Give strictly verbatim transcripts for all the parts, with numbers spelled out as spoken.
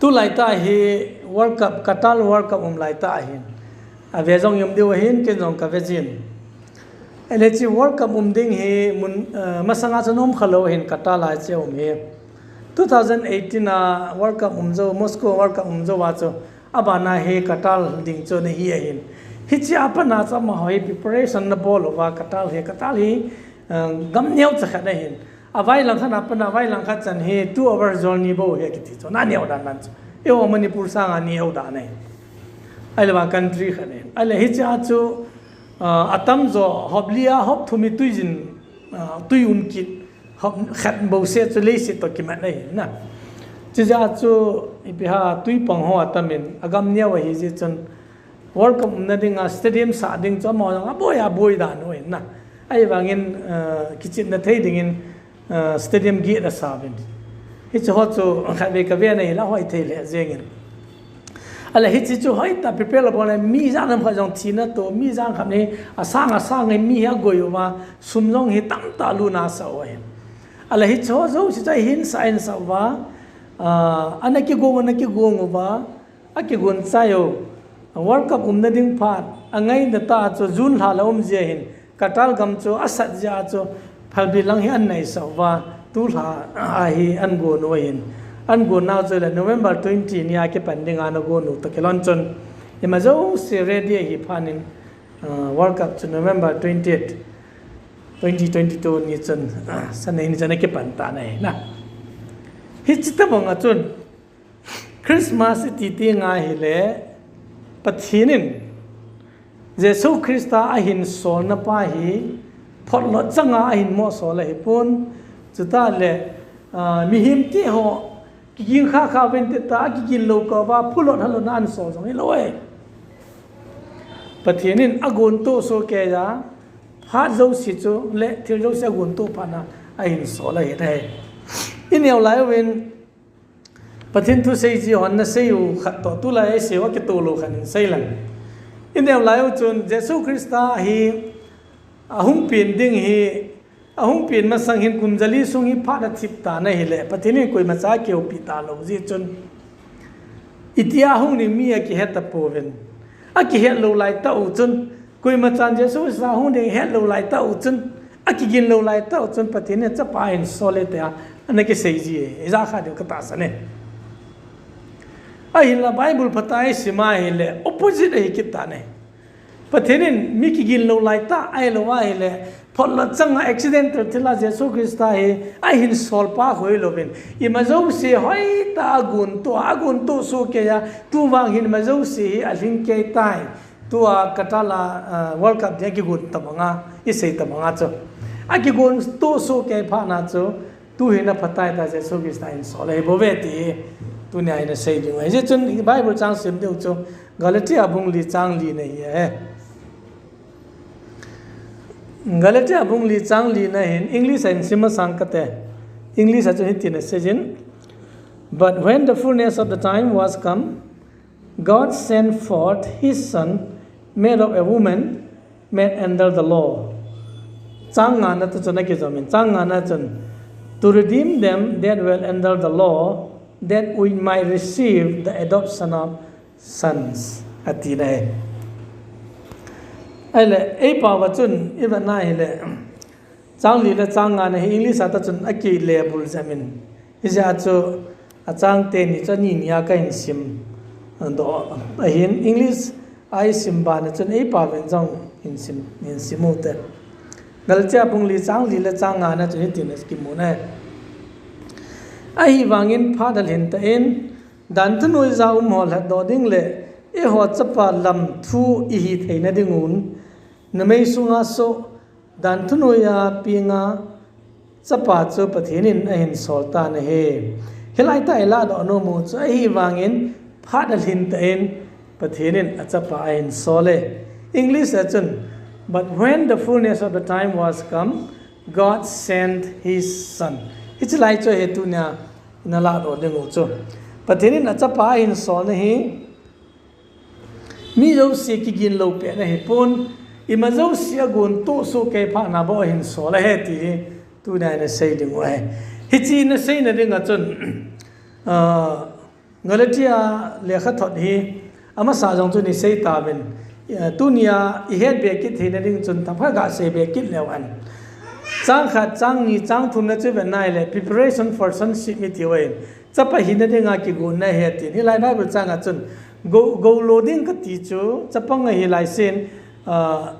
Tulai tah hi World Cup, Qatar World Cup um lai tah ahin. Ave jong i um diu ahin, ken jong ka ve jin. Ahile hiche World Cup um ding hi mun, eh, masanga chu um kha lou ahin, Qatar lai chu um hi. Two thousand eighteen a World Cup um jou, Moscow World Cup um jou a chu, abana hi Qatar ding chu ana hi ahin. Hiche a pat a chu amaho hi preparation ana bol uva Qatar hi, Qatar hi, eh, gam neo cha khat ahin. Avai lang khat a pat a, avai lang khat chan hi two hours journey bou ahi kiti chu, ana neo dan dan chu. Eiho Manipur sanga neo dan ahi. Ahile vang country khat ahi. Ahile hiche a chu, ah, atam jo hop li a hop thum hi tui jin, ah, tui um kit, hop khat bou se chu leiset toh kimat ahi na. Chujeh a chu ipi ham tui pang ho atam in agam neo ahi jeh chun World Cup umna dinga stadium sah ding chu amaho jong aboi aboi dan u ahi na. Ahivangin, eh, kichepna thei dingin, eh, stadium gate asa uvin. Hiche ho chu khatvei ka ve na hi la hoi thei lheh jengin. Ahile hiche chu hoitah prepare abol le mi ijat ham khat jong thina toh, mi ijat ham khat hi asang asang hi mi hi agoi uva, sum jong hi tamtah lut a asah u ahi. Ahile hiche ho jouse chu ahin sah, ahin sah uva, ah, ana kigong, ana kigong uva, akigon chai u. World Cup umna ding phat, angaina tah chu June lha la um jeh ahin, Qatar gam chu asat jeh a chu phalbi lang hi ana neisah uva, tulha a hi ana gon u ahin. Ana gon nau chu le November twenty ni a kipan dinga ana gon u toh kilhon chun, ima jouse ready ahi phat in, ah, World Cup chu November twentieth, twenty twenty-two ni chun, ah, Sunday ni chun akipan tan ahi na. Hiche tobang a chun, Christmas iti teng ahile, Pathen in Jesu Christa ahin solna pa hi photlot changa ahin mo sol ahipon, chutah le, ah, mihem te ho kiging kha kha uvin te ta, akigin lou kah uva phulot halot na ana sol jong hilou e. Pathen in agon toh soh keiya, phat jouse chu le thil jouse agon toh phat na ahin sol ahi. I neo lai uvin, Pathen thu sei ji hon na sei u khat toh tulai a i sei u a kitoh lou khat in sei lang. I neo lai u chun Jesu Christa hi ahung pen ding hi, ahung pen masang hin kum jali sung hi phat athip tan ahile, Pathen in koima cha akihoupi talou jeh chun, itia hung ding mi akihet tapouvin. Akihet lou lai tah u chun, koima chan Jesu Christa hung ding het lou lai tah u chun, akigin lou lai tah u chun, Pathen in achapa ahin sol e tia ana kisei ji e, ija kha diu katahsan e. Ahinla Bible phatah a i sim a ahile, opposite ahi kit tan e. Pathen in mi kigin lou lai tah ahilou ahile, photlot changa accidental thil a Jesu Christa hi ahin sol pa hoilou vin. Ima jouse hoitah a agon toh, agon toh soh keiya, tuvang hin ima jouse hi alhing kei tai. Tua Qatar a, ah, World Cup dia kigon tabang a, i sei tabang a chu. Akigon toh soh kei phat na chu, tu hi na phatai ta Jesu Christa in sol ahi bou ve ti hi, tunia i na sei ding u ahi. Hijeh chun Bible chang sim diu chu, Galatia bung li chang li na hi e. Galatia bung li chang li na hin, English a hin sim masang kate. English a chu hitin asei jin. But when the fullness of the time was come, God sent forth his Son, made of a woman, made under the law. Chang nga na tu chun akijom in, chang nga na chun, to redeem them that were under the law, that we might receive the adoption of sons. Ati na e. Ahile, ei pao va chun, i va na hile, chang li le chang nga na hi English a ta chun akile bul jam in. Hijeh a chu achang teni chu ani ni a kahin sim doh ahin, English a i sim bana chun ei pao vin jong hin sim, hin sim u te. Galatia bung li chang li le chang nga na chun hitin akimu na e. Ahivangin phat alhin tah in, dan thunoi ja um ho lhatdoh ding le, eiho chapa lam thu ihi theina ding un, numei sunga soh, dan thunoi a penga chapa chu Pathen in ahin sol tan ahi. Hilai tah i ladoh nom u chu ahivangin phat alhin tah in Pathen in achapa ahin sol e. English a chun, but when the fullness of the time was come, God sent his Son. Hiche lai chu ahi tunia i na ladoh ding u chu. Pathen in achapa ahin sol na hi, mi jouse kigin lou pet na hipon, ima jouse agon toh soh kei phat na bou ahin sol ahi ti hi, tunia i na sei ding u ahi. Hiche i na sei na ding a chun, ah, Galatia lekhathot hi amasa jong chu ni sei tauvin, eh, tunia i het be kit theina ding chun themkhat ga sei be kit leu hen. Chang khat, chang ni, chang thumna chu ven nai le, preparation for sonship i ti uvin. Chapa hina dinga kigonna ahi tin. Hilai Bible changa chun, go, go lo ding kati chu, chapang ahi lai sin, ah,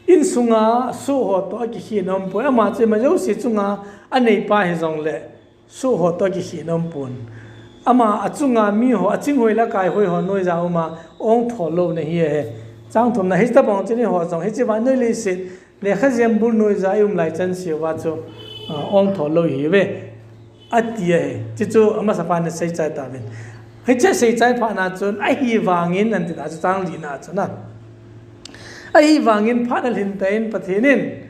insunga soh ho toh akikhehna umpoi. Ama chu ima jouse chunga aneipa hijongle, soh ho toh akikhehna umpon. Ama achunga mi ho, aching hoi le akai hoi ho noija uma, ongthol louna ahi e. Chang thumna, hitabang chun eiho jong, hiche vannoi leiset, lekha jembul noija i um lai chan seuva chu, ah, ongthol lou ihiuve, ati ahi. Chuchu amasa phat in aseichai tauvin. Hiche aseichai phat na chun, ahivangin, anti na chu chang lina chun a. Ahivangin phat alhin tah in Pathen in,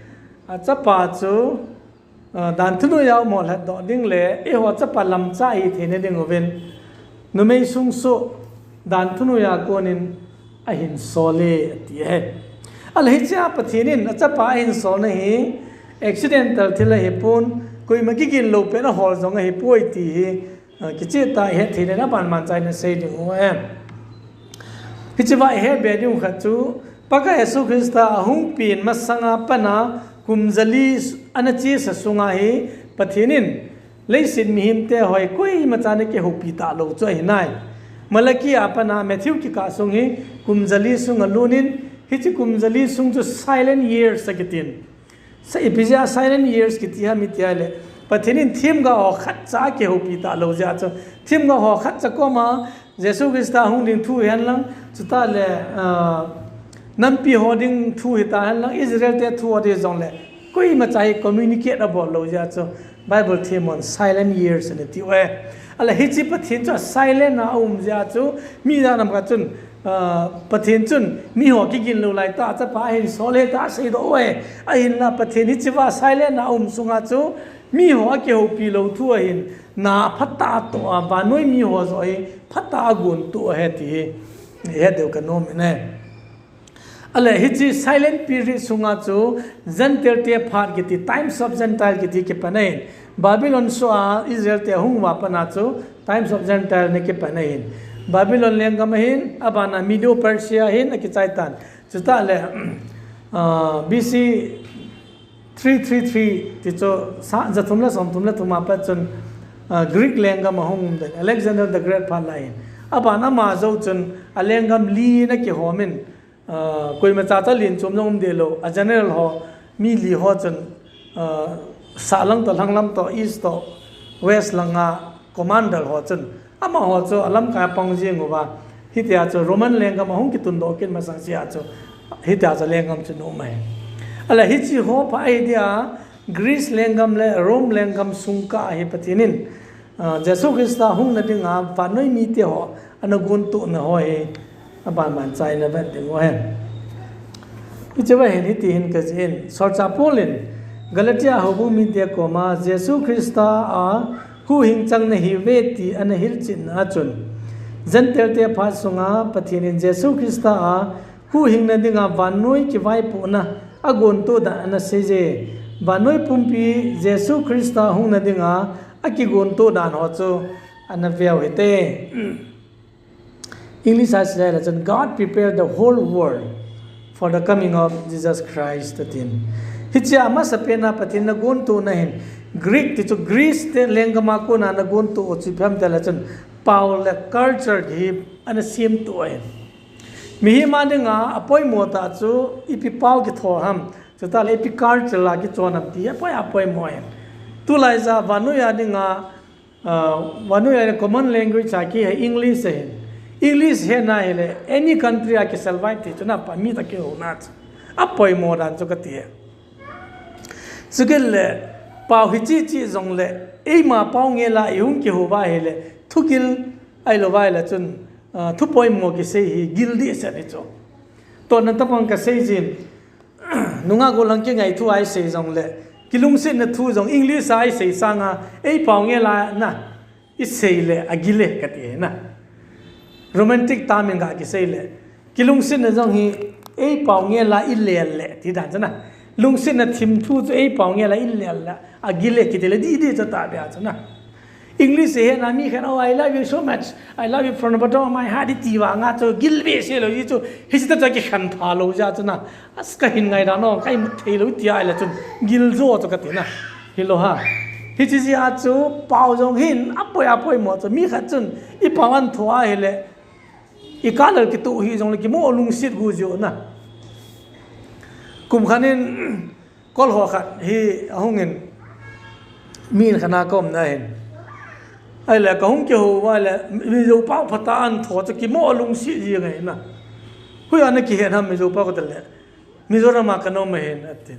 achapa chu, ah, dan thunoiya um ho lhatdoh ding le, eiho chapa lamcha ahi theina ding uvin, numei sung soh dan thunoiya konin ahin sol e, ati ahi. Ahile hichea Pathen in achapa ahin solna hi accidental thil ahipon, koima kigin lou pen a hol jong ahipoi ti hi, ah, kicheh tah a i het theina ding aban manchah in asei ding u ahi. Hichea i het be ding u khat chu, Pakai Jesu Christa ahung pen masanga pat a kum jali ana chesa sunga hi Pathen in leiset mihemte ho hi koimacha ana kihoupi talou chu ahi nai. Malachi a pat a Matthew kikah sung hi kum jali sung alut in, hiche kum jali sung chu silent years akitin. Sa ipi jeh a silent years kiti ham iti ahile, Pathen in themgao ho khatcha akihoupi talou jeh a chu, themgao ho khatcha koma Jesu Christa hung ding thu hihen lang, chutah le, ah, nampi ho ding thu hita hen lang, Israel te thu ho ding jongle, koimacha hi communicate abol lou jeh a chu, Bible them hon silent years ana tiu ahi. Ahile hiche Pathen chu a silent a aum jeh a chu, mi jat ham khat chun, ah, Pathen chun miho kigin lou lai tah a chapa ahin sol e tia aseidoh uve. Ahinla Pathen hichea silent a aum sunga chu miho akihoupi lou thu ahin, na phatah a toh a, vannoi miho joh hi phatah a agontoh ahi ti hi i het diu kanom in ahi. Ahile hiche silent period sunga chu Gentile te phat kiti, times of Gentile kiti kipan ahin. Babylon soh a Israel te ahung uva pat a chu times of Gentile ana kipan ahin. Babylon lenggam ahin, abana Medo Persia ahin akichai tan. Chutah le, ah, B C three three three ti chu, sang jathum le somthum le thum a pat chun, ah, Greek lenggam ahung um den, Alexander the Great phat lai in. Aban ama jou chun alenggam li in akihom in, ah, koimacha chun len chom jong um deh lou, a general ho, mi li ho chun, ah, sah lang toh, lhang lam toh, east toh, west langa commander ho chun, amaho chu alamkai a pang jeng uva, hitia chu Roman lenggam ahung kitundoh kit masang sea chu, hitia chu lenggam chu ana um ahi. Ahile hiche ho pha ahi dia, Greece lenggam le Rome lenggam sung kah a hi Pathen in, ah, Jesu Christa hungna dinga vannoi mite ho ana gontohna ho hi, aban manchah in i vet diu ahi. Hichea hin hiti hin kajih in, Solchah Paul in Galatia houbung mite koma Jesu Christa a huhhing chang nahiuve ti ana hilchetna a chun, Gentile te phat sunga Pathen in Jesu Christa a huhhingna dinga vannoi kivaipohna agontoh dan ana seije. Vannoi pumpi Jesu Christa hungna dinga akigontoh dan ho chu ana veu hite. English a seile chun, "God prepared the whole world for the coming of Jesus Christ," atin. Hichea amasapen a Pathen in agontohna hin, Greek ti chu Greece te lenggam a kona ana gontoh u chu ipi ham itile chun, pao le culture hi ana semtoh ahin. Mihem a dinga apoimo tah chu ipi pao kitho ham, chutah le ipi culture a kichon ham ti hi apoi apoimo ahin. Tulai jeh a vannoi a dinga, ah, vannoi a common language a kihe English ahin. English hetna hile any country a kisurvive thei chu na pa mi tah kihouna chu. Apoimo dan chu kati e. Chukit le pao hiche che jongle, eima pao ngel a ihung kihou uva ahile, thugil ahilou uva ahile chun, ah, thu poimo kisei hi gil dehset ahi chu. Tona tobang kasei jin, nungah gollhang kingaithu a isei jongle, kilungsetna thu jong English a isei sanga, eipao ngel a na isei le agil e kati ahi na. Romantic term in ga kisei le, kilungsetna jong hi eipao ngel a ilel le ti dan chu na. Lungsetna thim thu chu eipao ngel a ilel le agil e kiti le didi chu tahbeh a chu na. English hi na mi khen, "Oh, I love you so much. I love you from the bottom of my heart," iti vang a chu gil behseh lou ji chu. Hiche ta chu kikhen pha lou jeh chu na. As ka hin ngai dan o, ka imut thei lou tia ahile chun gil jo chu kati na. Hilou ham. Hiche jeh a chu pao jong hin apoi apoi mo chu mi khat chun i pao an tho ahile i kalal kitu hi jongle kimo lungset gu jo na. Kum khat in Kol ho khat hi ahung in, mi in khat a ka um na hin. Ahile ka hung kihou uva le, Mizo pao phatah a an tho chu kimo lungset ji ngai na. Hoiya na kihet ham Mizo pao ka ti le, Mizoram a ka um ahin atin.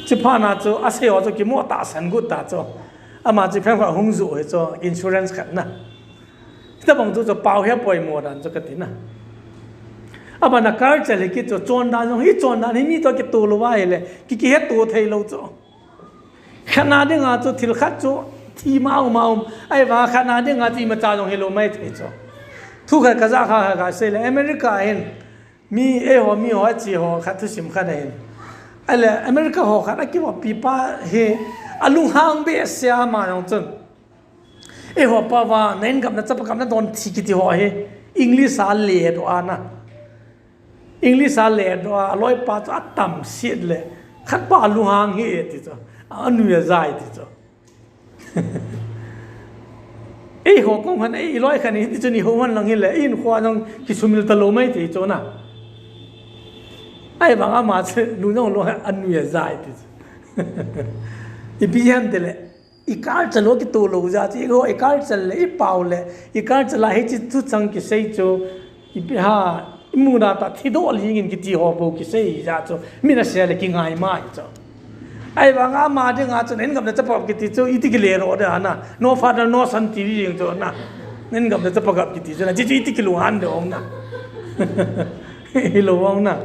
Chuphat na chu asei ho chu kimo tahsan got ta chu. Ama chu phen khat hung joh hi chu insurance khat na. Hitabang chu chu pao hi apoimo dan chu kati na. Abana culture hi kiti chu chondan jong hi chondan hi mi toh kitoh lou va ahile, ki, kihetto thei lou chu. Khat na dinga chu thil khat chu thi ma um ma um. Ahivang khat na dinga chu imacha jong hilou maithei chu. Thu khat ka ja kha kha ka sei le America hin. Mi eiho, mi ho, achi ho, khat thusim khat ahin. Ahile America ho khat akivohpi pa hi alunghang behseh a ama jong chun. Eiho pao va, na in gam na chapa gam na don thi kiti ho hi, English a ledoh a na. English a ledoh a, aloipa chu atam set le, khat pa lunghang hi e ti chu, anui ajai ti chu. Eiho kong khan, ei loi khan, hiti chun ihou man lang hile, in kho jong kisumil talou maithei chu na. Ahivang ama chu, lu jong lou anui ajai ti chu. Ipi ham tile, i culture lou kitoh lou jeh chu, i culture le, i pao le, i culture la hiche thuchang kisei chu, ipi ham, imu na tah thidoh lhing in kiti ho bou kisei jeh chu, mi na sei le kingai mai chu. Ahivang ama dinga chu, na in gam na chapa kiti chu, iti kile ro de ana, no father, no son ti jing chu na, na in gam na chapa kiti chu na, hichu iti kilunghan de ong na. Hilou ong na.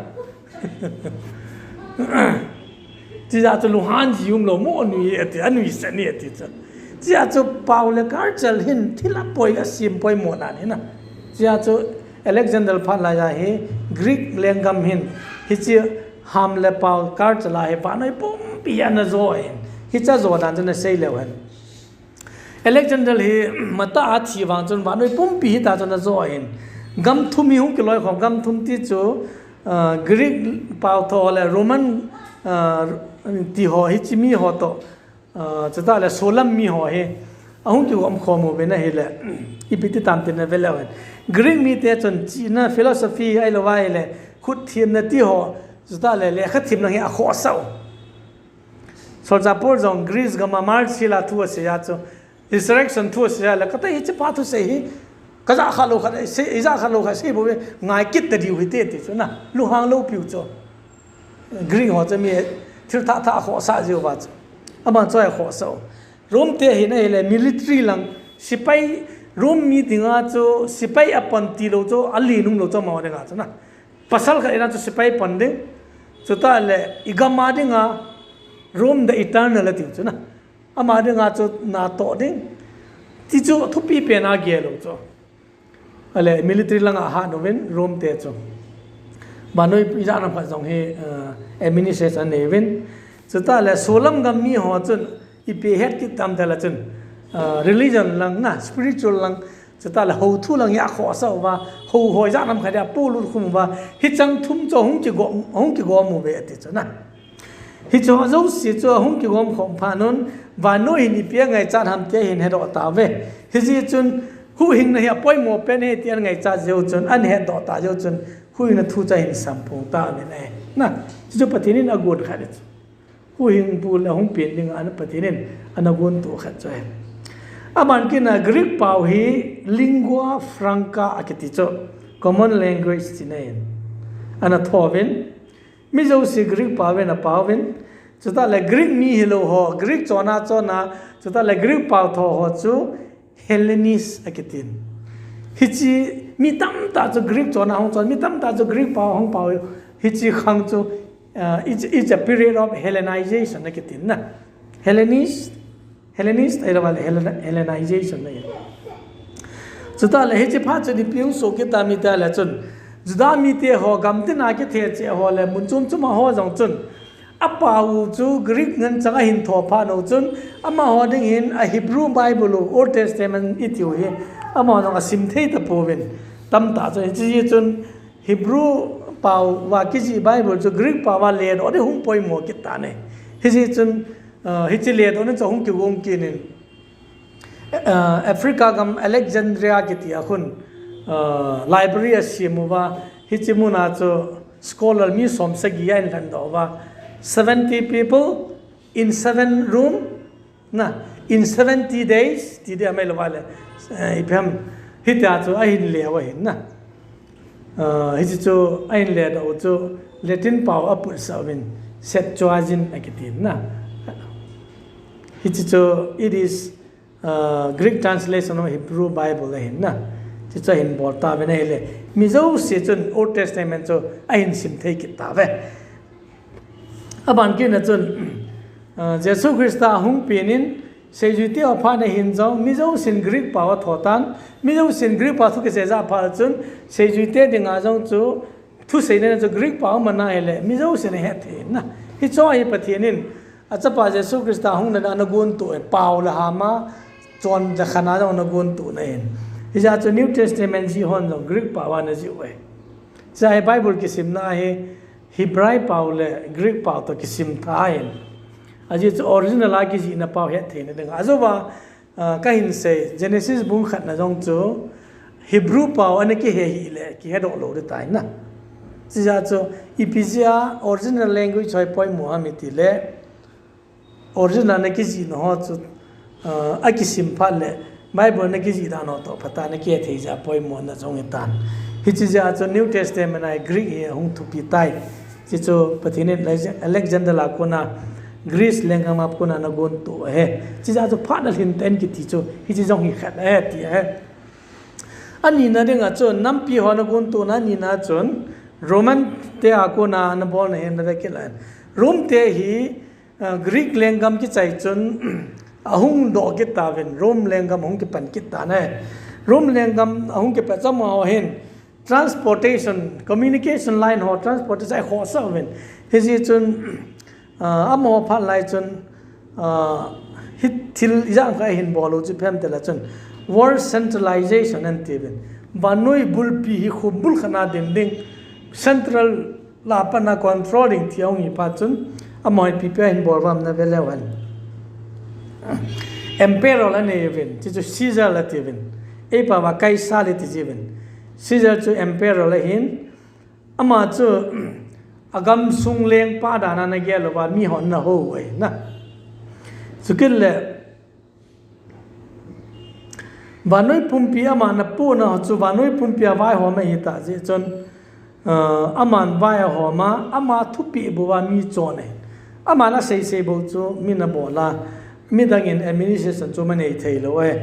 Chujeh chu lunghan ji umlou mo anui e ati, anui sah ni ati chu. Chujeh chu pao le culture hin thil apoi asem poimo na ni na. Chujeh chu Alexander phat laiya hi Greek lenggam hin hiche ham le pao culture la hi vannoi pumpi ana jo hin. Hiche jo dan chu na sei leu hen. Alexander hi matah a thi vang chun vannoi pumpi hita chun ajo ahin. Gam thum hi hung kiloikhom, gam thum ti chu, ah, Greek pao tho le Roman, ah, ti ho hiche mi ho toh, ah, chutah le solam mi ho hi ahung kigomkhom uvin ahile, ipi ti tam tin na ve leu hen. Greek mite chun chihna philosophy ahilou va ahile, khut themna ti ho, chutah le lekha themna hi akhohsah u. Solchah Paul jong Greece gam a martyr la thu asei a chu, resurrection thu asei a le, kati hiche pa thusei hi, ka ja kha lou khat, sei, i ja kha lou khat, sei bou ve, ngai kit ta diu hite ti chu na, lunghang lou piu chu. Greek ho chu mi thil thah thah akhohsah jiu va chu. Ama chu akhohsah u. Rome te hin ahile military lang, sepai, Rome mi dinga chu sepai apan tilou chu, alen umlou chu amaho dinga chu na. Pasal khat in a chu sepai pan ding. Chutah le, i gam a dinga, Rome the eternal atiu chu na. Ama dinga chu natoh ding. Ti chu thupi pen a gel u chu. Ahile, military langa ahat uvin, Rome te chu. Vannoi ijat ham khat jong hi, eh, administration anei uvin. Chutah le, solam gam mi ho chun, ipi het kit tam tile chun, ah, religion lang na, spiritual lang, chutah le hou thu lang hi akhohsah uva, hou ho ijat ham khat hi apolut khum uva, hicheng thum chu hung kigom, hung kigom uve ati chu na. Hiche ho jouse chu hung kigomkhom phat un, vannoi hin ipi angaichat ham ti ahin hedoh tauve. Hijeh chun, huhhingna hi apoimo pen ahi ti angaichat jeh u chun, ahin hedoh tah jeh u chun, huhhingna thu chu ahin samphong tauvin ahi. Na, hichu Pathen in agon khat ahi chu. Huhhingpu le hung pen dinga Pathen in ana gontoh khat chu ahi. Aban kit a Greek pao hi lingua franca akiti chu, common language tina ahi. Ana tho uvin, mi jouse Greek pao in apao uvin, chutah le Greek mi hilou ho, Greek chona chona, chutah le Greek pao tho ho chu Hellenist akitin. Hiche mi tamtah chu Greek chona hung chon, mi tamtah chu Greek pao hung pao, hiche khang chu, uh, it's, it's a period of Hellenization akitin na. Hellenist, Hellenist, ahilou le Hellen-, Hellenization na. Chutah le hiche phat chu ipi hung soh kit tam itile chun, Juda mite ho, gam tina kithe cheh ho le, mun chom chom a ho jong chun, apau chu Greek ngen chang ahin tho phat u chun, amaho ding hin a Hebrew Bible u, Old Testament itiu hi, amaho jong asim thei tapouvin, tamtah chu, hiche chun Hebrew pau va kijih Bible chu Greek pau va ledoh ding hung poimo kit tan ahi. Hiche chun, uh, hiche ledoh na chu hung kigong kit in, uh, Africa gam Alexandria kiti a khun, uh, library asem uva, hiche muna chu scholar mi som sagi ahin lhendoh uva, seventy people in seven room, na, in seventy days, ti ding amai lou vale, eh, ipi ham, hitia chu ahin leu ahin na. Uh, hiche chu ahin ledoh u chu Latin pau a putsah uvin, Septuagint akiti na. Hiche chu, it is, uh, Greek translation of Hebrew Bible ahin na. Hiche chu ahin bol tauvin ahile, mi jouse chun Old Testament chu ahin sim thei kit tauve. Aban kit na chun, uh, Jesu Christa ahung pen in, seijuite a phat na hin jong, mi jousen Greek pau a tho tan, mi jousen Greek pau thu kisei ja phat chun, seijuite dinga jong chu, thusei na chu Greek pau mana ahile, mi jousen ahet thei na. Hiche hi Pathen in, achapa Jesu Christa hung na ana gontoh in, pau le hama, chon le khan a jong ana gontoh na ahin. Hijeh chun New Testament jih hon jong Greek pau a ana jih uve. Hiche hi Bible kisimna hi, Hebrai pau le Greek pau toh kisim tha ahin. Ajeh chu original a kijihna pau het theina dinga. Ajeh uva, ah, kahin sei, Genesis bung khat na jong chu Hebrew pau ana kihe hile, kihedoh lou ding tai na. Hijeh chu, ipi jeh a original language hi poimo ham itile, original a kijihna ho chu, ah, akisim phat le, Bible a kijih dan ho toh phatah a kihe thei jeh a poimo na jong ahi tan. Hiche jeh a chu New Testament a Greek hi ahung thupi tai. Hiche chu Pathen in Alex-, Alexander a kona, Greece lenggam a kona ana gontoh ahi. Hiche jeh a chu phat na lhin ten kiti chu, hiche jong hi khat ahi ti ahi. Ani na dinga chu nampi ho ana gontoh na, ani na chun Roman te a kona ana bolna hi ana vekit lai. Rome te hi, uh, Greek lenggam kichai chun, ahung doh kit tauvin, Rome lenggam ahung kipan kit tan ahi. Rome lenggam ahung kipan chun amaho hin, transportation, communication line ho, transportation a khohsah uvin. Hijeh chun, uh, amaho phat lai chun, uh, hi thil ijat khat ahin bol u chu ipi ham itile chun, world centralization ati uvin. Vannoi bulpi hi khombul khat a ding ding, central a pat a control ding ti ahung hi phat chun, amaho ipi ipi ahin bol uvem na ve leu hen. Emperor ana nei uvin, hiche chu Caesar ati uvin. Eipao va Caesar ati ji uvin. Caesar chu emperor ahin, ama chu agamsung lengpa dan a ana gel uva, mi hon ana hou u ahi na. Chukit le, vannoi pumpi aman apohna chu vannoi pumpi a vaihom ahi tah jeh chun, uh, aman vai ahom a, ama thupeh bou a mi chon ahi. Aman asei sei bou chu min abol a, midang in administration chu anei thei lou ahi.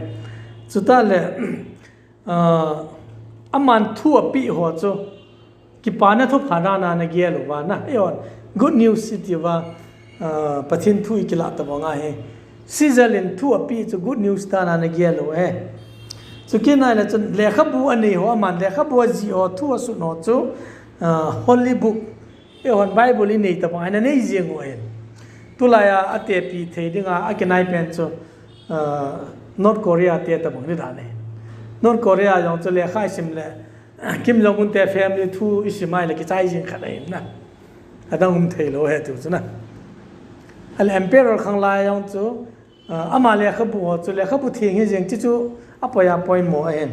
Chutah le, uh, aman thu apeh ho chu, kipana thupha dan a ana gel uva na. Eihon, good news iti uva, ah, Pathen thu ikilah tabang ahi. Caesar in thu apeh chu good news dan a ana gel u ahi. Chukit nai le chun lekhabu anei ho, aman lekhabu ajih ho, thu asut ho chu, ah, holy book. Eihon Bible inei tabang a ana nei jing u ahi. Tulai a atepi thei dinga akinai pen chu, ah, North Korea te tabang ni dan ahi. North Korea jong chu lekha isim le, Kim Jong Un te family thu isim a ahile kichai jing khat ahi na. Adang um thei lou ahi tiu chu na. Ahile Emperor khanglai jong chu, ah, ama lekhabu ho chu lekhabu theng hi jeng ti chu apoi a poimo ahi.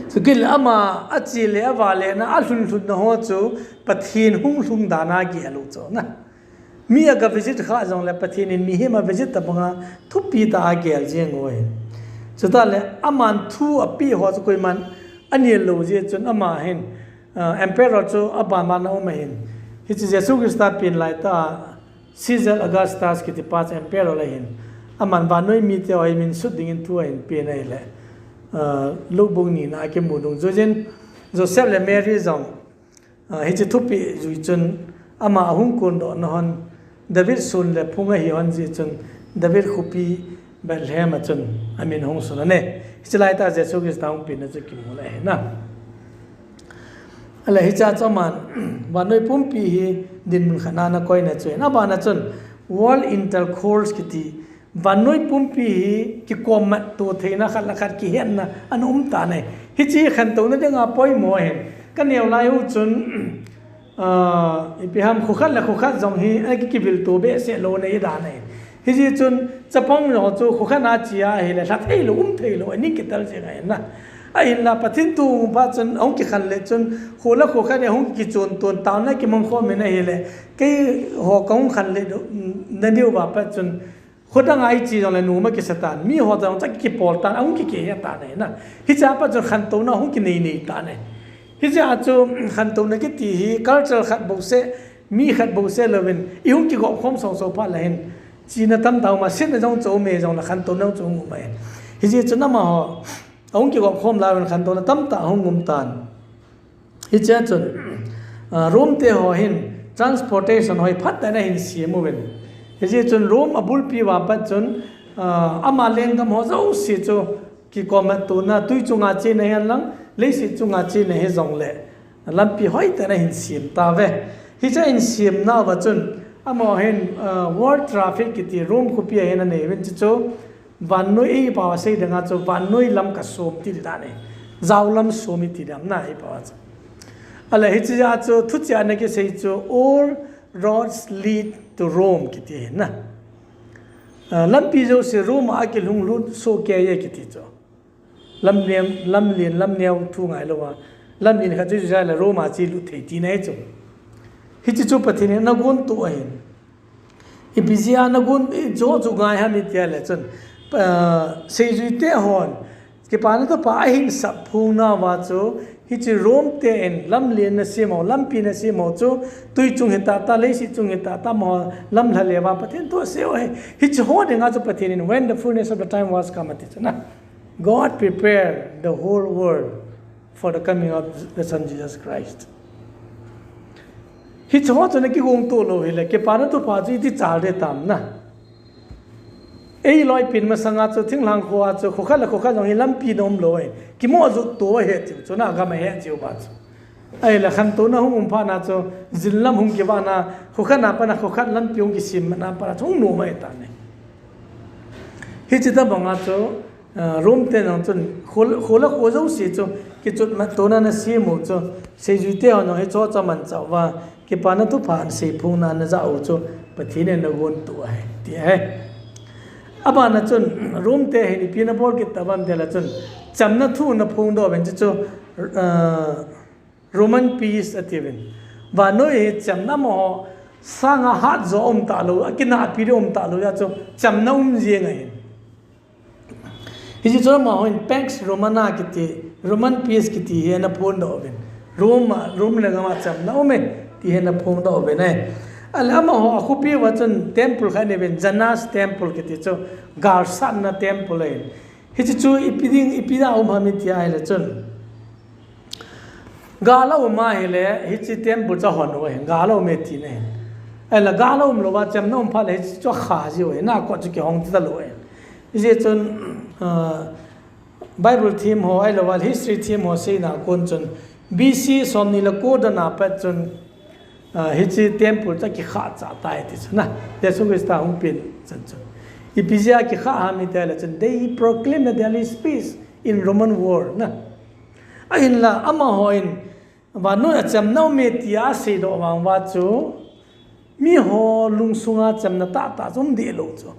Chukit le ama ache le avale na alhun lhun na ho chu Pathen hung lhung dan a gel u chu na. Mi aga visit kha jong le Pathen in mihem a visit tabang a thupi tah a gel jing u ahi. Chutah le aman thu apeh ho chu koiman anel lou jeh chun ama hin, ah, emperor chu aban ban a um ahin. Hiche Jesu Christa pen lai tah a Caesar Augustus kiti pa chu emperor ahin. Aman vannoi mite ho hi min sut dingin thu ahin pen ahile, ah, Luke bung ni na a kimu dungjuiyin Joseph le Mary jong, ah, hiche thupeh jui chun ama ahung kondoh na hon David sun le phung ahi hon jeh chun David khopi Bethlehem a chun amin hung sun ahi. Hiche lai tah Jesu Christa hung penna chu kimu le ahi na. Ahile hiche a chu aman vannoi pumpi hi dinmun khat na na koina chu ahin. Abana chun world intercourse kiti, vannoi pumpi hi kikommat to theina khat le khat kihetna ana um tan ahi. Hiche khantouna dinga poimo ahin. Ka neo lai u chun, ah, ipi ham, kho khat le kho khat jong hi ana ki, kivil to behseh lou na hi dan ahi. Hijeh chun chapang jong chu kho khat na che ahile lha thei lou, um thei lou, aning kitel jeng ahi na. Ahinla Pathen thu hung um phat chun, ahung kikhen le chun, kho le kho khat in ahung kichon ton, taona kimang khom in ahile, keiho kahung khen le na diu va pat chun, kho dang a iche jongle nom akisa tan, miho jong chu kipol tan, ahung kikeh tan ahi na. Hiche a pat chun khantouna ahung kinei nei tan ahi. Hiche a chu khantouna kiti hi culture khat bou seh, mi khat bou seh louvin, ihung kigop khom song song phat le hin, chena tamtah um a, setna jong chu um e jongle khantouna jong chu um ahi. Hijeh chun amaho ahung kigop khom lauvin khantouna tamtah ahung um tan. Hichea chun, ah, Rome te ho hin transportation ho hi phatah in ahin sem uvin. Hijeh chun Rome abulpi uva pat chun, ah, ama lenggam ho jouse chu kikommat tona, twi chunga chena hihenlang, leiset chunga chena hijongle, lampi hoitah in ahin sem tauve. Hiche ahin semna uva chun, amaho hin, ah, world traffic kiti Rome khopi a hin anei uvin, chuchu vannoi, eipao a sei dinga chu vannoi lam kasom ti dan ahi. Jao lam som iti dan ahi eipao a chu. Ahile hichea chu thucheh a ana kisei chu all roads lead to Rome kiti ahi na. Ah, lampi jouse Rome a akilhung lut soh kei e kiti chu. Lamlen, lamlen, lamneo thu ngai louva, lamlen khat chu jai le Rome a che lut thei tina ahi chu. Hiche chu Pathen in ana gontoh ahin. Ipi jeh a ana gon, ijo chu ngai ham iti le chun, ah, seijui te hon kipana thupha ahin sap phung nauva chu, hiche Rome te in lamlen ana sem u, lampi ana sem u chu, twi chung hi tahtah, leiset chung hi tahtah, amaho lamlha le uva Pathen thu asei u ahi. Hiche ho dinga chu Pathen in when the fullness of the time was come ati chu na. God prepared the whole world for the coming of the Son Jesus Christ. Hiche ho chu ana kigong to lou hile, kipana thupha chu iti chal ding ham na. Eiloi pen masanga chu thinglhang kho a chu, kho khat le kho khat jong hi lampi ana um lou ahi. Kimo jut to ahi tiu chu na, gam ahi tiu ba chu. Ahile khantouna hung um phat na chu, jin lam hung kivah na, kho khat na pat na kho khat lampi hung kisem na pat na chu hung nom ahi tan ahi. Hiche tobang a chu, ah, Rome te jong chun, kho, kho le kho jouse chu, kichutmat tona ana sem u chu, seijui te hon jong hiche chu amanchah uva, kipana thupha ana seiphong na ana jah u chu, Pathen in ana gontoh ahi, ti ahi. Abana chun, Rome te hin ipi ana bol kit tam iti le chun, chamna thu ana phongdoh uvin chuchu, ah, Roman peace atiuvin. Vannoi hi chamna amaho sanga hat jo um talou, akinahpi ding um talou jeh a chu chamna um jeng ahin. Hiche chu amaho hin Pax Romana kiti, Roman peace kiti hi ana phongdoh uvin. Rome a, Rome lenggam a chamna um e, ti hi ana phongdoh uvin ahi. Ahile amaho akhopi uva chun temple khat anei uvin, Janus temple kiti chu, galsatna temple ahin. Hiche chu ipi ding, ipi dia um ham iti ahile chun, gal a um ahile, hiche temple chu ahon u ahi, gal a um e tina ahi. Ahile gal a um louva, chamna um phat le hiche chu akha jiu ahi, na kot chu kihong talou ahi. Hijeh chun, ah, Bible them ho, ahilouva history them ho seina kon chun, B C somni le ko dan a pat chun, ah, hiche temple chu akikha cha tai ti chu na. Jesu Christa hung pen chan chun. Ipi jeh a akikha ham iti le chun, they proclaim that there is peace in Roman world na. Ahinla, amaho in, vannoi a chamna um e tia aseidoh vang uva chu, miho lungsunga chamna tahtah chu um deh lou chu.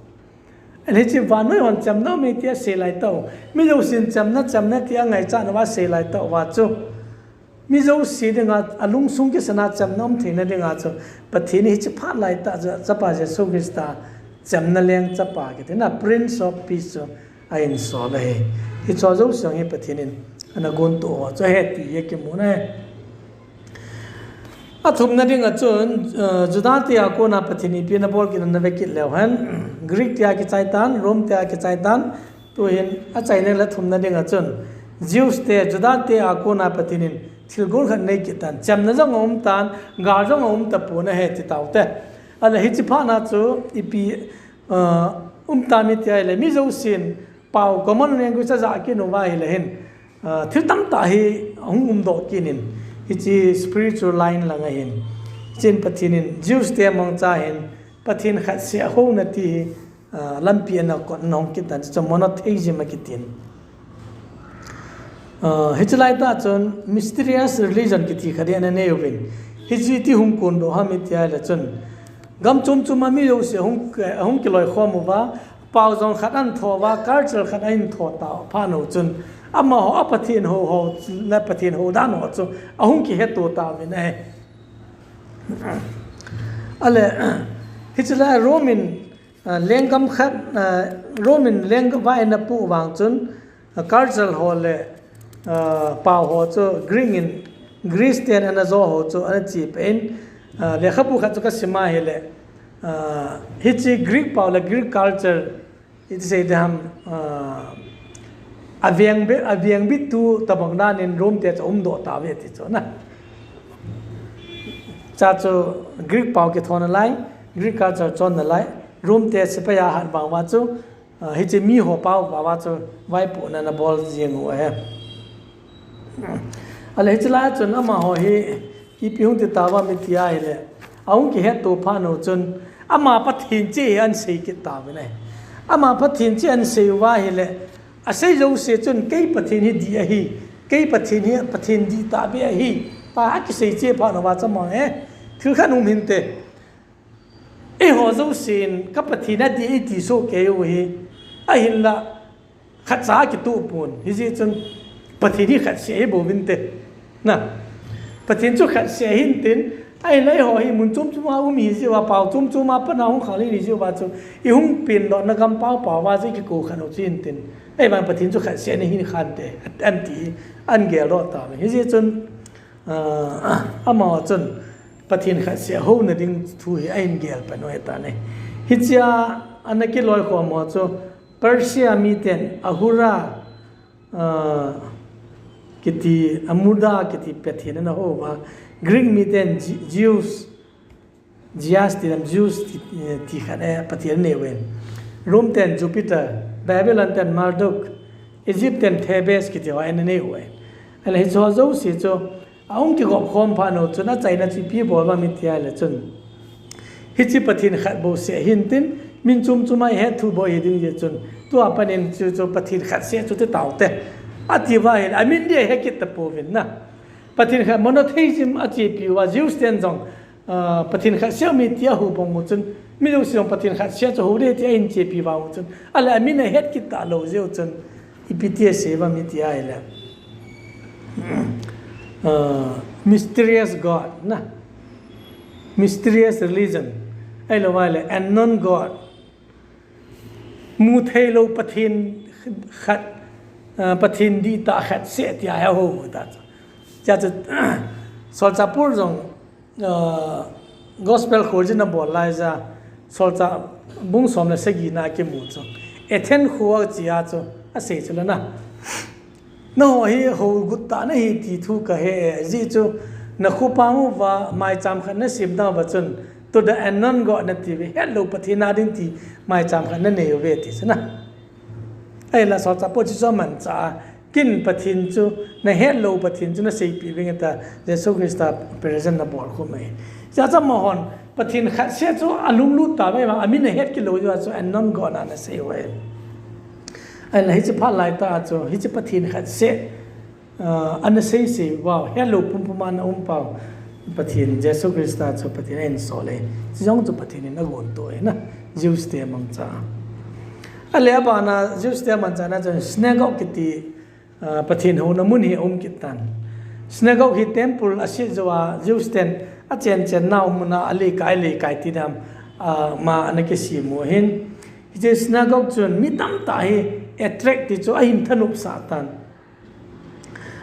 Ahile hiche vannoi hon chamna um e tia asei lai tah u, mi jousen chamna, chamna tia angaichat uva asei lai tah uva chu, mi jouse dinga, alungsung kisana chamna um theina dinga chu, Pathen in hiche phat lai tah chu, Chapa Jesu Christa, chamna leng chapa kiti na, Prince of Peace chu, ahin sol ahi. Hiche jouse hi Pathen in ana gontoh u chu ahi ti hi kimu na ahi. Athumna dinga chun, eh, Juda te a kona Pathen in ipi ana bol kit ana ve kit leu hen. Greek te a kichai tan, Rome te a kichai tan, tuhin achaina le thumna dinga chun, Jews te, Juda te a kona Pathen in thilgon khat anei kit tan, chamna jong aum tan, gal jong aum tapon ahi ti taute. Ahile hiche phat na chu ipi, ah, um tam iti ahile, mi jousen pao common language ajah kit uva ahile hin, ah, thil tamtah hi ahung umdoh kit in, hiche spiritual line langa hin, Chen Pathen in Jews te mangcha hin Pathen khat seh a houna ti hi, ah, lampi ana kot ana hong kit tan, chu monotheism akitin. Ah, hiche lai tah chun mysterious religion kiti khat ana nei uvin. Hiche ti hung kondoh ham iti ahile chun, gam chom chom a mi jouse hung, hung kiloikhom uva, pao jong khat ahin tho uva, culture khat ahin tho ta phat u chun, amaho a Pathen hou ho, le Pathen hou dan ho chu ahung kihetto tauvin ahi. Ale, hiche lai Rome in, ah, lenggam khat, ah, Rome in lenggam vaipoh vang chun, ah, culture ho le, ah, pao ho chu Greek in, Greece ten ana jo ho chu ana chepeh in, ah, lekhabu khat chu kasim a ahile, ah, hiche Greek pao le Greek culture, iti sei ding ham, ah, aveng bit, aveng bit tu tabang dan in Rome te chu umdoh tauve ti chu na. Chuche chu Greek pao kithona lai, Greek culture chonna lai, Rome te sepai a hat vang uva chu, ah, hiche miho pao uva chu vaipohna ana bol jeng u ahi. Ale hiche lai chun amaho hi ipi hung ti tauvam iti ahile, ahung kihetto phat u chun ama Pathen cheh hi ahin sei kit tauvin ahi. Ama Pathen cheh ahin sei uva ahile, asei jouse chun kei Pathen hi dih ahi, kei Pathen hi Pathen dihtah beh ahi, tia akisei cheh phat uva chu amaho hi thil khat um hinte. Eiho jousen ka Pathen adih iti soh kei u hi, ahinla khatcha akitoh pon. Hijeh chun Pathen hi khat seh ahi bouvinte. Na, Pathen chu khat seh ahin tin, ahinla eiho hi mun chom chom a um ihi jeh uva, pao chom chom a pat a hung khah in ihi jeh uva chu, ihung pendohna gam pao pao uva chu ikikou khat u chu ahin tin, ahivang Pathen chu khat seh ana hinkhan te, ahin ti, ahin geldoh tauve. Hijeh chun, ah, amaho chun Pathen khat seh a houna ding thu hi ahin gel pan u ahitan ahi. Hichea ana kiloikhom ho chu Persia miten Ahura, ah, kiti, Amida kiti Pathen ana hou uva, Greek miten Ze-, Zeus, Zeus ti lam, Zeus ti, eh, ti khat, eh, Pathen anei uvin. Rome ten Jupiter, Babylon ten Marduk, Egypt ten Thebes kiti ho ana nei uvin. Ahile hiche ho jouse chu ahung kigop khom phat u chun achaina chu ipi abol uvem iti ahile chun, hiche Pathen khat bou seh ahin tin, min chom chom a ihet thu bou ahi ding jeh chun, tua pat in chu, chu Pathen khat seh chu ti taute, ati uva ahile, amin ding ahe kit tapouvin na. Pathen khat monotheism achepi uva, Jews ten jong, ah, Pathen khat seh aum e ti ahou bang u chun, mi jouse jong Pathen khat seh chu hou ding ti ahin chepi vang u chun, ale amin ahet kit talou jeh u chun, ipi ti asei uvem iti ahile, ah, mysterious God na, mysterious religion, ahilou ahile unknown God, mu theilou Pathen khat, ah, Pathen dihtah khat seh tia ahou u ta chu. Chuche chu, Solchah Paul jong, ah, Gospel khojin abol laija, Solchah bung som le sagi na kimu chu, Athens kho a chea chu asei chu la na. Nangho hi hougut tah nahi ti thu kahe e, ajeh chu nakho pang uva maicham khat nasemda uva chun, to the unknown God nati uve, hetlou Pathen a ding ti maicham khat nanei uve ti chu na. Ahinla Solchah Paul chu amanchah a, ken Pathen chu, nahetlou Pathen chu naseipeh vinge tia Jesu Christa present nabol khum ahi. Chuche chu amahon Pathen khat seh chu alunglut tauve, amin ahet kit lou jeh uva chu unknown God a anasei uve. Ahinla hiche phat lai tah a chu, hiche Pathen khat seh, ah, ana seisei uva, hetlou pumpum a ana um pau Pathen Jesu Christa chu Pathen ahin sol e. Chuche jong chu Pathen in agontoh e na, Jews te mangcha a. Ale abana Jews te mangcha na chun synagogue kiti, ah, Pathen houna mun hi aum kit tan. Synagogue hi temple aset jou a, Jews ten achen chen nau mun a, aleikai leikai ti dam, ah, ma ana kisem u ahin. Hiche synagogue chun mi tamtah hi attract ti chu ahin thanop sah tan.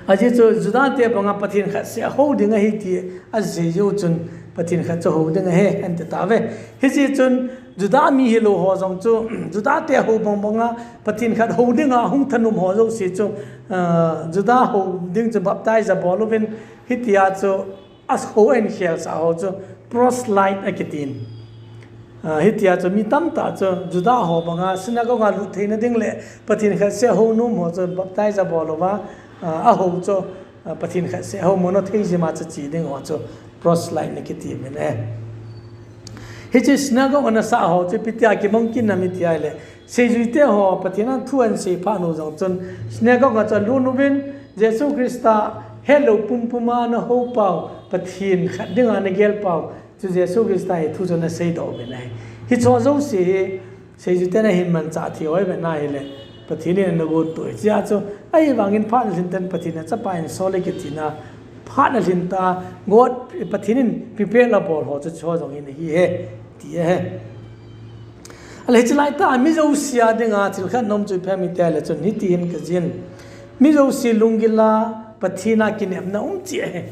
Ajeh chu Juda te banga Pathen khat seh ahou ding ahi ti asei jeh u chun Pathen khat chu hou ding ahi, ati tauve. Hijeh chun Juda mi hilou ho jong chu, Juda te hou bang banga Pathen khat hou dinga hung thanom ho jouse chu, ah, Juda hou ding chu baptize abol uvin, hitia chu ahou ahin khelsah ho chu proselyte akitin. Ah, hitia chu mi tamtah chu Juda ho banga synagogue a lut theina ding le Pathen khat seh ahou nom ho chu baptize abol uva, ah, ahou chu, ah, Pathen khat seh ahou monotheism a chu che ding ho chu Proselyte na kiti min e. Hiche synagogue ana sa ho chu ipi tia kimang kin na mi tia le. Seijuite ho Pathen a thu ana sei phat nu jong chun synagogue a chun lut uvin Jesu Christa helou pumpum a na hou pau, Pathen khat dinga na gel pau, chu Jesu Christa hi thu chu ana seidoh uvin ahi. Hicho jouse hi Seijuite na hin manchah thei hoi ve na hile, Pathen in ana gontoh e. Chia chu, ahivangin phat na lhin tan Pathen a chapa in sol e kiti na, phat na lhin ta, God, Pathen in prepare la bol ho chu cho jong hin hi he, ti e he. Ale hiche lai ta, mi jouse a dinga thil khat nom chu ipi ham tia le chun, hiti hin ka jin. Mi jouse lunggil a, Pathen a kinepna um cheh e he.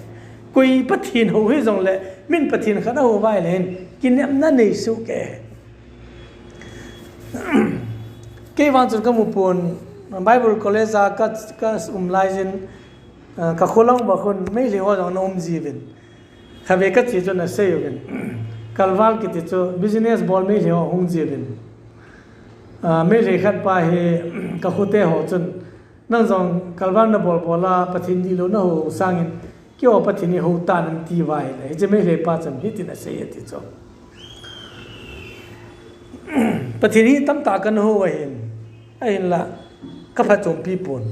Koi Pathen hou hi jong le, min Pathen khat a hou vai le hin, kinepna nei soh kei he. Kei vang chun ka mu pon, Bible College a ka, ka um lai jin, ah, ka kholang va khun Meitei ho jong ana um jiuvin. Kha ve ka che chun ana sei uvin. Kalval kiti chu business bol Meitei ho hung jiuvin. Ah, Meitei khat pa hi ka khote ho chun, "Nang jong kalval na bol bol a, Pathen dihlou na hou sangin, keiho Pathen hi hou tan," an ti vai le. Hiche Meitei pa chun hitin asei ati chu. Pathen hi tamtah kana hou ahin. Ahinla, ka phatchompi pon.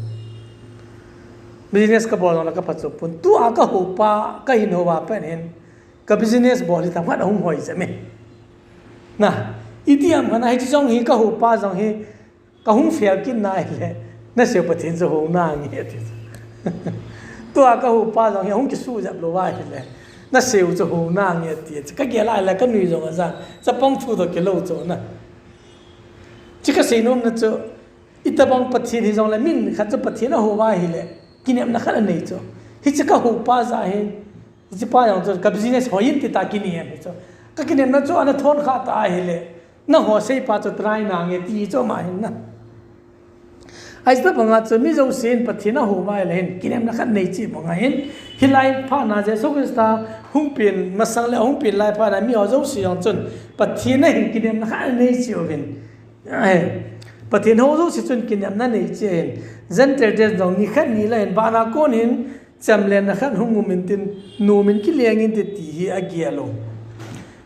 Business ka bol jong la ka phatchom pon. Tua ka hou pa, ka hin hou a pen hin. Ka business bol hi themkhat ahung hoi jep e. Na, iti ham khat na hiche jong hi ka hou pa jong hi, ka hung fail kit na hile, na seu Pathen chu hou nange ati. Tua ka hou pa jong hi hung kisuh jep lou va hile, na seu chu hou nange ati. Ka gel a hile ka nui jong ajan, chapang thu toh kilou chu na. Chu ka seinom na chu, itobang Pathen hi jong le min khat chu Pathen a hou va hile, kinepna khat anei chu. Hiche ka hou pa ja hi, Hiche pa jong chu ka business hoi in ti ta kinem hi chu. Ka kinepna chu ana thon kha ta ahile, nangho sei pa chu try nange ti chu ama hin na. Ahi tabang a chu mi jouse in Pathen a hou vai le hin, kinepna khat nei cheh bang a hin. Hilai phat na Jesu Christa hung pen masang le hung pen lai phat na mi ho jouse jong chun Pathen a hin kinepna khat nei cheh uvin. Ahi. Pathen hou jouse chun kinepna nei cheh hin. Gentile te jong ni khat ni la hin, vana kon hin, Chamlenna khat hung um intin, nom in kileng inte ti hi agel u.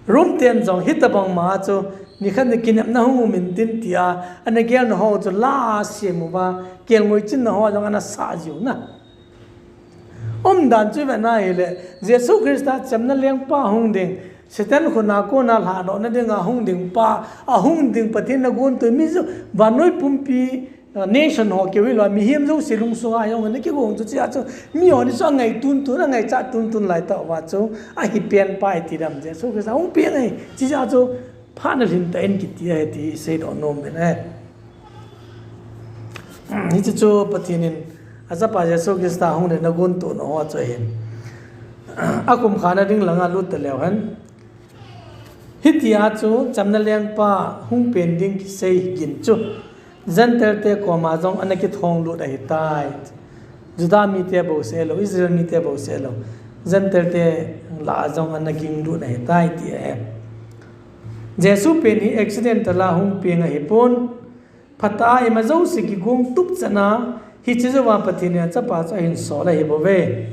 Rome ten jong hitabang ma chu, nikhat ni kinepna hung um intin tia, ana gelna ho chu la asem uva, kelngoi chinna ho jong ana sah jiu na. Umdan chu ve na hile, Jesu Christa chamna lengpa hung ding, Satan khut a kona lhadohna dinga hung ding pa, ahung ding Pathen na gontoh mi chu, vannoi pumpi, Nation ho keu hilou, mihem jouse lungsunga jong ana kigong chu chia chu, mi ho ni chu angai tuntun, angaichat tuntun lai tah uva chu, ahi pen pa iti dam Jesu Christa hung peng ahi, chia chu, phat na lhin tah in kiti ahi ti seidoh nom in ahi. Hiche chu Pathen in, achapa Jesu Christa hung le na gontohna ho chu ahin. Akum kha na ding langa lut taleu hen. Hitia chu chamna lengpa hung pen ding kisei gin chu Gentile te koma jong ana kithong lut ahitai. Juda mite bouseh lou, Israel mite bouseh lou, Gentile te lah a jong ana ging lut ahitai ti ahi. Jesu pen hi accidental a hung peng ahipon, phatah a ima jouse kigong tup chan a, hiche jouva Pathen in achapa chu ahin sol ahi bouve.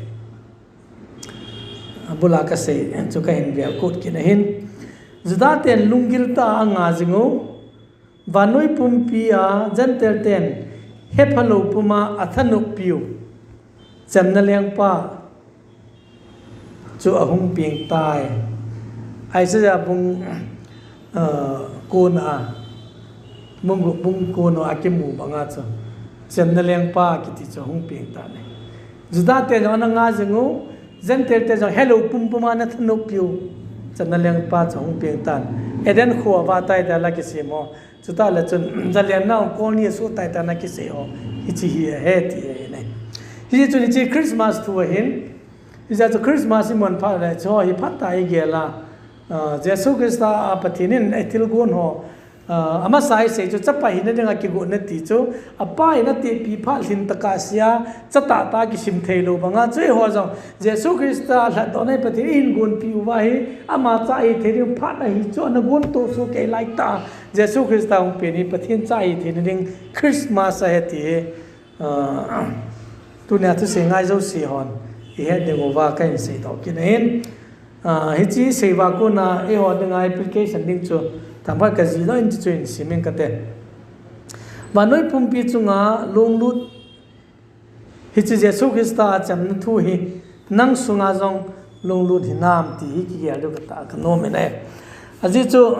Abula kasei chu kahin vel kit kit ahin. Juda ten lunggil tah a anga jing u, vannoi pumpi a Gentile ten hephalou puma athanoppiu chamna lengpa chu ahung peng tai. Isaiah bung, ah, kona, bung, bung kona akimu banga chu chamna lengpa kiti chu ahung peng tan ahi. Juda te jong ana nga jing u, Gentile te jong helou pumpuma nathanoppiu chamna lengpa chu ahung peng tan. Eden khoa vatai dia la kisem u. Chutah le chun, zalenna hung kolni asuh tai tai na kisei ho. Hiche hi ahi ti ahi ne. Hiche chun hiche Christmas thu ahin. Hiche chu Christmas iman phat le chu hi phat tah igel a. Ah, Jesu Christa a Pathen in athilgon ho. Ah, amasa isei chu chapa hina dinga kigotna ti chu. Apa in atepi phat lhin tah a sia, chatah tah a kisim thei lou banga chu eiho jong. Jesu Christa lhatdohna hi Pathen in eihin gonpi uva hi. Ama cha ahi thei ding phat ahi chu ana gontoh soh kei lai tah. Jesu Christa hung pen hi Pathen cha ahi theina ding Christmas ahi ti hi, ah, tunia thusei ngai jouse hon ihet diu va kahin seidoh kit ahin. Ah, hiche seiva kona eiho dinga application ding chu, thangpha kajih lou in chu in simin kate. Vannoi pumpi chunga lunglut, hiche Jesu Christa a chamna thu hi nang sunga jong lunglut hinam ti hi kigel diu kata kanom in ahi. Ajeh chu,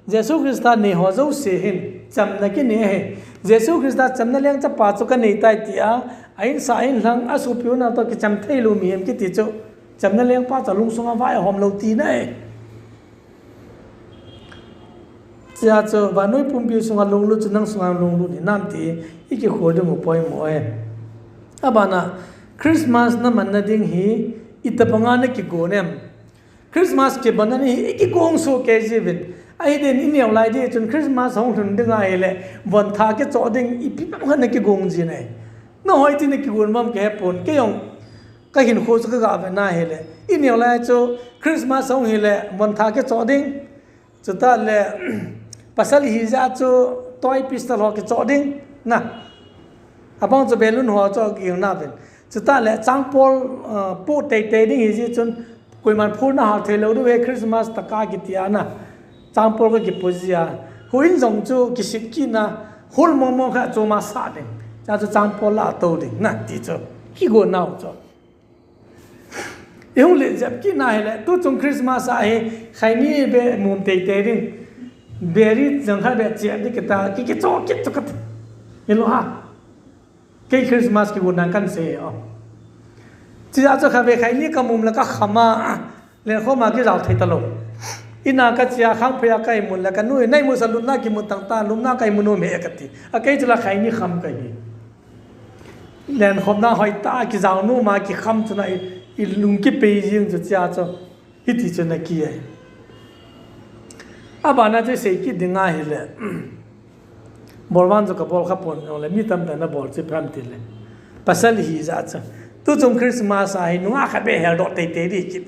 Jesu Christa neiho jouse hin chamna kinei ahi. Jesu Christa chamna lengchapa chu kanei tai tia, a insa a inlhang a sopi unau toh kicham thei lou mihem kiti chu, chamna lengpa chu lungsunga vai ahom lou tina ahi. Chea chu, vannoi pumpi sunga lunglut chu nang sunga lunglut hinam ti, i kikhol ding u poimo ahi. Abana, Christmas namanna ding hi, itobanga nakigon em? Christmas kimanna ni hi, i kigong soh kei jiuvin. Ahi din, i neo lai di chun Christmas hung lhun ding ahile, von tha kichoh ding, ipi bang khat nakigong ji nai. Nahoi ti nakigon mam kahepon, kei jong, kahinkho chu kaga vetna hile. I neo lai chu Christmas hung hile, von tha kichoh ding. Chutah le, pasal hijeh a chu toy pistol ho kichoh ding. Na. Abang chu balloon ho chu kigong nauvin. Chutah le, changpol, ah, pu teitei ding hijeh chun, koiman phul nahal thei lou diu ahi Christmas taka kiti a na. Changpol kakipu jia. Huin jong chu kisit kit na, hul mong mong kha chu masa ding. Chea chu changpol la tou ding. Na, ti chu. Kigon nau chu. I hung len jep kit na hile, tuchung Christmas a hi, khaini beh mum teitei ding. Beri jang khat beh chep ding kita, ki, kichoh kit chu kati. Hilou ham? Kei Christmas kigon dan kahin sei o. Chea chu khatvei khaini kamum le kakham a, lenkhom a kijao thei talou. Ina kachea khangphei a kaimun le kanu, neimusah lupna kimu tang ta, lupna kaimu nom e kati. A kei chu la khaini kham kahi. Lenkhomna hoitah a kijao nom a kikham chu na i, i lung kipei jing chu chea chu. Hiti chu naki ahi. Abana chu sei kit ding ahile. Bol vang chu kabol kha pon jongle, mi tamtah in abol chu ipi ham tile. Pasal hijeh a chu. Tuchung Christmas a hi nungah khat beh heldoh teitei ding kit.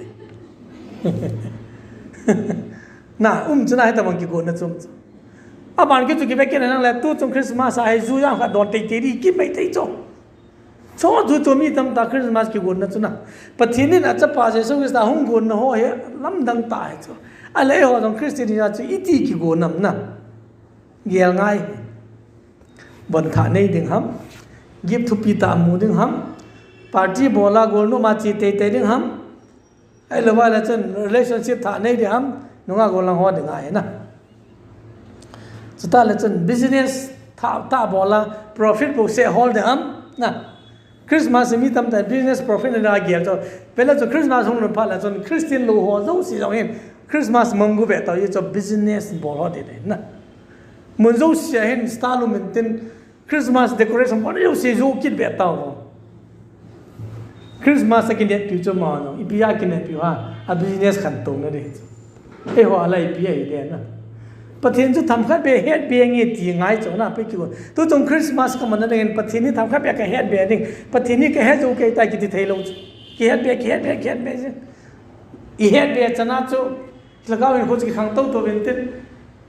Na, um chu na hitobang kigonna chu um chu. Aban kit chu kive kit nangle, tuchung Christmas a hi ju jang khat don teitei ding kit mai thei chu. Chu chu chu mi tamtah Christmas kigonna chu na. Pathen in achapa Jesu Christa hung gonna ho hi lamdang tah ahi chu. Ahile eiho jong Christian hina chu iti kigon nam na. Gel ngai. Von tha nei ding ham. Gift thupi tah mu ding ham. Party bol a golnop a che teitei ding ham. Ahilou vale chun relationship tha nei ding ham, nungah golhang ho ding ahi na. Chutah le chun business tha, tha bol a profit bou seh hol ding ham na. Christmas mi tamtah business profit na gel chu. Vele chu Christmas hung lhun phat le chun Christian lou ho jouse jong hin Christmas mang gu ve tau hi chu business bol ho ding na. Mun jouse a hin star lum in tin Christmas decoration bol jouse jo kit ve tau. Christmas a kineppiu chu ma jong, ipi a kineppiu ham, a business khantouna ding. Eiho a la ipi ahi ding na. Pathen chu themkhat beh hetbe nge ti ngai chu na pe kiu. Tuchung Christmas kamanna dingin Pathen hi themkhat beh kahetbe ding. Pathen hi kahet jou kei tai kiti thei lou chu. Kihetbe, kihetbe, kihetbe chu. I hetbe chana chu, lhagao hinkho chu kikhang tou tou vin tin.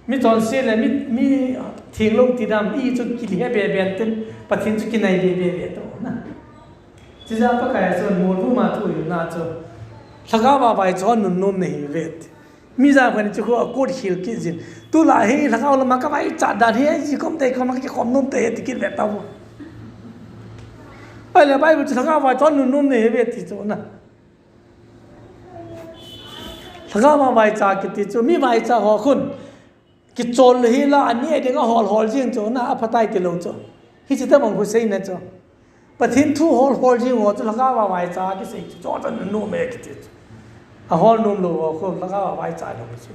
Mi chonse le mi, mi theng lou ti dam, i chu kihetbe be tin, Pathen chu kinai be be be tou na. Chijeh a Pakai a chun molvum a thu hilna chu, lhagao a vaicha nunnom nahiuve ti. Mi jat khat in chu khu akot khel kit jin. Tulai hi lhagao lama kavaicha dan hi, ji kom tei kom kikhom nom tei ti kit ve tau. Ahile Bible chu lhagao a vaicha nunnom nahiuve ti chu na. Lhagao a vaicha kiti chu, mi vaicha ho khun. Kichol hi la, aneh ding a hol hol jing chu, na aphatai ti lou chu. Hiche tobang khu seina chu. Pathen thu hol hol jing ho chu, lhagao a vaicha kisei chu, chu chu nunnom e kiti chu. A hol nom lou ho khu, lhagao a vaicha lou chu.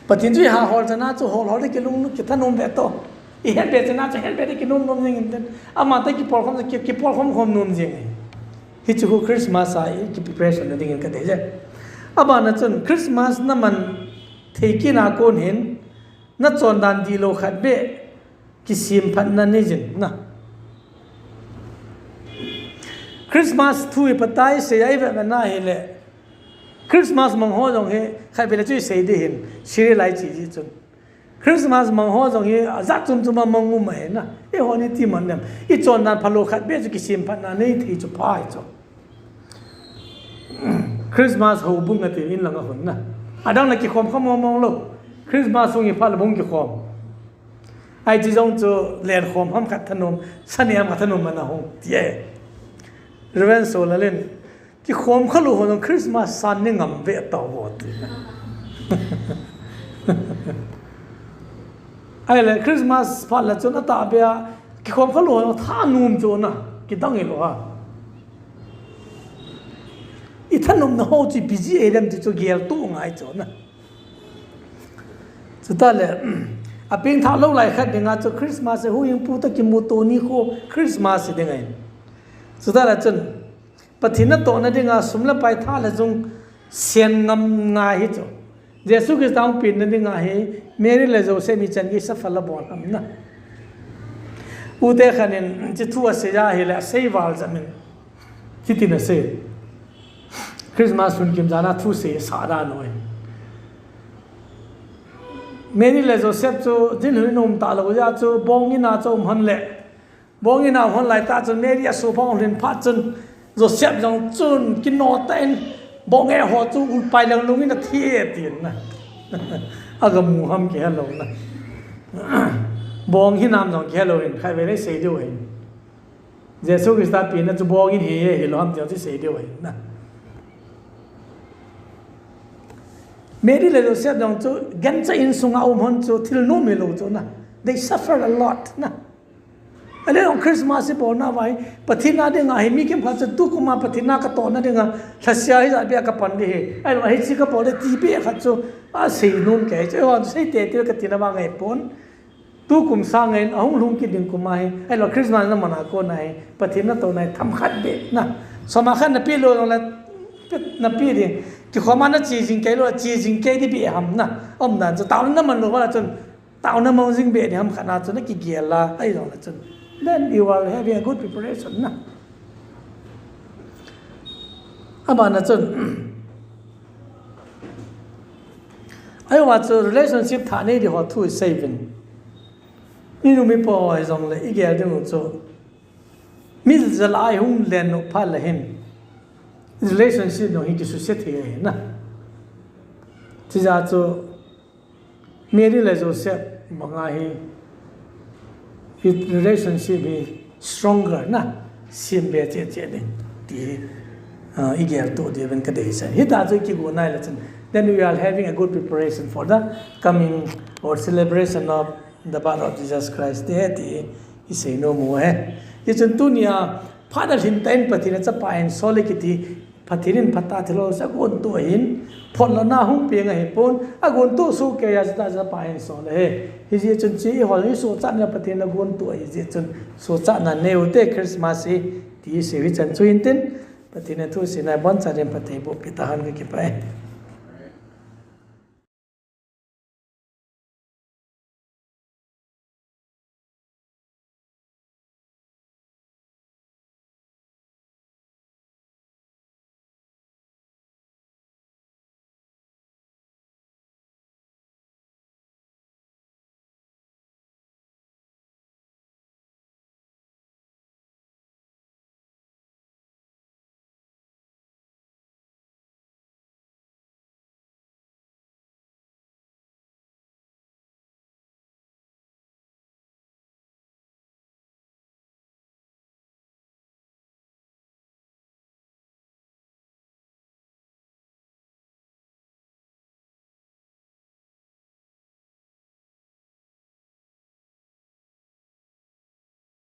Pathen thu i ha hol chana chu hol hol ding kilung kithanom ve to. I hetbe chana chu hetbe ding kinom nom jing in tin. Ama te kipolkhom, ki, kipolkhom khom nom jing. Hichu khu Christmas a i ki preparation na dingin kadei je. Abana chun Christmas naman thei kit na kon hin nachon dan dihlou khat beh kisemphatna nei jin na. Christmas thu i phatai sei a i vet na hile. Christmas mang ho jong hi, khatvei le chu i sei ding hin, serial a i che ji chun. Christmas mang ho jong hi, ajat chom chom a mang um ahi na. Eiho ni ti man nem. I chondan phalou khat beh chu kisemphatna nei thei chu pha ahi chu. Christmas houbung ati in langa hon na. Adang na kikhom khom mong mong lo. Christmas hung i phat le bung kikhom. Ai chi jong chu len khom ham khat thanom, sani ham khat thanom mana hung ti e. Reverend Solalin, kikhom kha lo hon Christmas san ni ngam ve tau vo ti. Ai le Christmas phat la chun ata bia kikhom kha lo hon thanom chu na, kidang i lo ha. I thanom na ho chi busy e lem ti chu gel tu ngai chu na. Chuta le, a peng tha lo lai khat dinga chu Christmas e hu ing pu ta kimu to ni kho Christmas ding ai. Chuta le chun, Pathen natohna dinga sum le pai tha le jung sen ngam ngai hi chu. Jesu Christa hung penna dinga hi Mary le Joseph mi chan gei suffer la bol ham na. U te khan in chi thu a sei a hi le a sei val jam in. Chi tin a sei. Christmas hun kim jana thu sei sa da noi. Mary le Joseph chu din hun um ta lo ja chu bong in a chu um han le. Bong in a hon lai ta chun Mary a su phong lin phat chun Joseph jong chun kino ta in bong e ho chu ul pai lang lung in a thi e tin na. A ga mu ham ki hello na. Bong hi nam jong ki hello in khai ve le sei diu hin. Jesu Christa pi na chu bong in hi e hi lo ham ti sei diu hin na. Mary le Joseph jong chu gancha in sunga um hon chu thil nom hi lo chu na. They suffered a lot na. Ale ong Christmas hi bol na vai, Pathen a dinga hi mi kim khat chu tu kuma Pathen a ka to na dinga, thasia hi ja bia ka pan di hi. Ai lo hi chi ka bol de ti be khat chu a sei nom ke chu, a sei te te ka ti na ma ngai pon. Tu kum sang ngai a hung lhung ki ding kuma hi. Ai lo Christmas na mana ko na hi. Pathen na to na hi tham khat be na. Soma khat na pi lo la na pi ding. Kikhoma na chi jing ke lo, chi jing ke di be ham na. Om dan chu ta na man lo ba chun. Tauna mong jing be ni ham khat na chun a kigel la, ai jong la chun. Then you are having a good preparation na. Abana chun. Ai wa chu relationship tha nei di ho thu i sei vin. Ni nu mi po ai jong le i gel ding chu. Mi jala ai hung len no pha la hin. Relationship no hi kisusia thei na. Chi ja chu Mary le Joseph banga hi, hi relationship hi stronger na, sim be che che ding ti hi, ah, i gel to di ben ka dei sa. Hi ta chu ki go nai la chun. Then we are having a good preparation for the coming or celebration of the birth of Jesus Christ. Te ti i sei nom u hi. Hi chun tunia, Father hin ta in Pathen a chapa in sol e kiti, Pathen in phatah thilol sa gon tu ahin, phot lo na hung peng ahi pon, a gon tu su ke ya ta sa pa hin sol e. Hi ji chun chi i hol i su chan na Pathen a gon tu ahi ji chun su chan na neu te Christmas hi ti se hi chan chu in tin, Pathen a thu si na bon cha den Pathen bo pi ta han ka ki pa e.